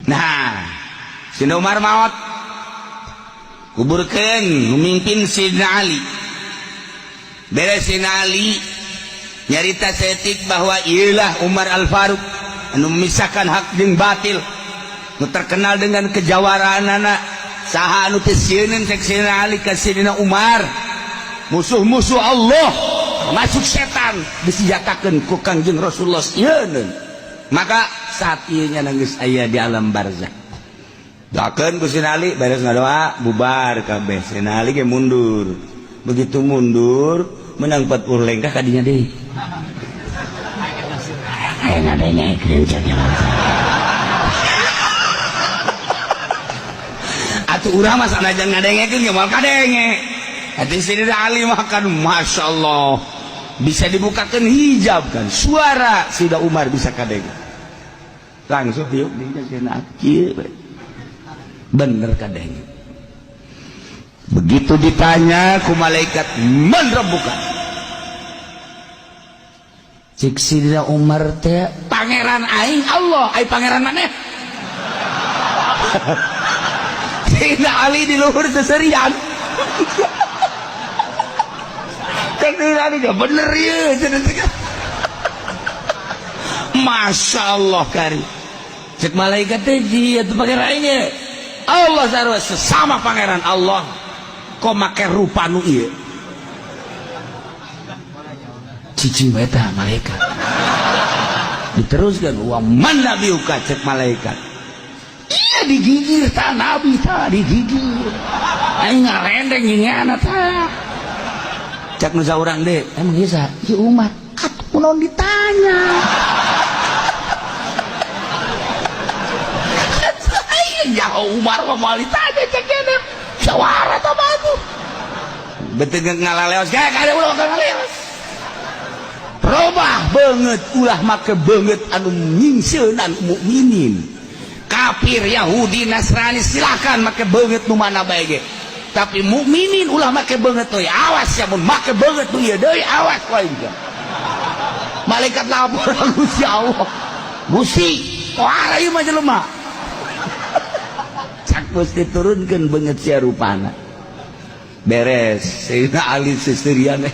Nah, Sidina Umar maot, kuburkeun, memimpin Sidina Ali. Beres Sidina Ali nyarita setik bahwa ialah Umar Al-Faruq anu memisahkan hak jeung batil, nu terkenal dengan kejawaraan anak. Saha anu teu sieun, cek Sidina Ali ka Sidina Umar? Musuh-musuh Allah masuk setan disenjatakeun ku Kangjeng Rasulullah sieun. Maka saat ieu nya geus aya di alam barzah, doakeun ku Sidina Ali. Beres ngadoa, bubar kabeh, Sidina Ali ge mundur. Begitu mundur menang 40 lengkah kadinya deui, aya ngadengekeun cek. Atuh urang mah sanajan ngadengekeun ge moal kadenge. Hati Sidina Ali mah kan Masya Allah bisa dibukakan hijab kan, suara Sidina Umar bisa kadenge langsung. Yuk, bener kadenge. Begitu ditanya ku malaikat, "Man rabbuka?" Cik Sidina Umar teh, "Pangeran aing Allah, ai pangeran maneh?" Sidina Ali di luhur seserian. Cek Ali gak bener ya. Masya Allah kari. Cek malaikat teh, "Jia tuh pangeran aing Allah." Sarua sesama pangeran Allah kok make rupa nu ieu? Cicing bae tah malaikat. Diteruskan, "Wa man nabiyuka?" Cek malaikat, "Iya digigir ta nabi, ta digigir aing ngarendeng nyenyana ta." Cek nu saurang deh, "Emang ieu saha?" "Ieu Umar." Atuh kunaon ditanya? Ya Umar mah moal ditanya, cek nya sawara ta bagus. Betul ngalaleos kayak kada ulah ngalaleos. Robah banget, ulah make banget anu nyingsieunan mukminin. Kafir Yahudi Nasrani silakan make banget nu mana bae ge, tapi mukminin ulah make banget euy. Awas ya mun make banget nu ieu deui, awas wae. Malaikat lapor Gusti Allah, "Gusti, wah, ieu mah jelema." Cak Gusti, "Turunkeun beungeut sia rupana." Beres, Sayyidina Ali seserian.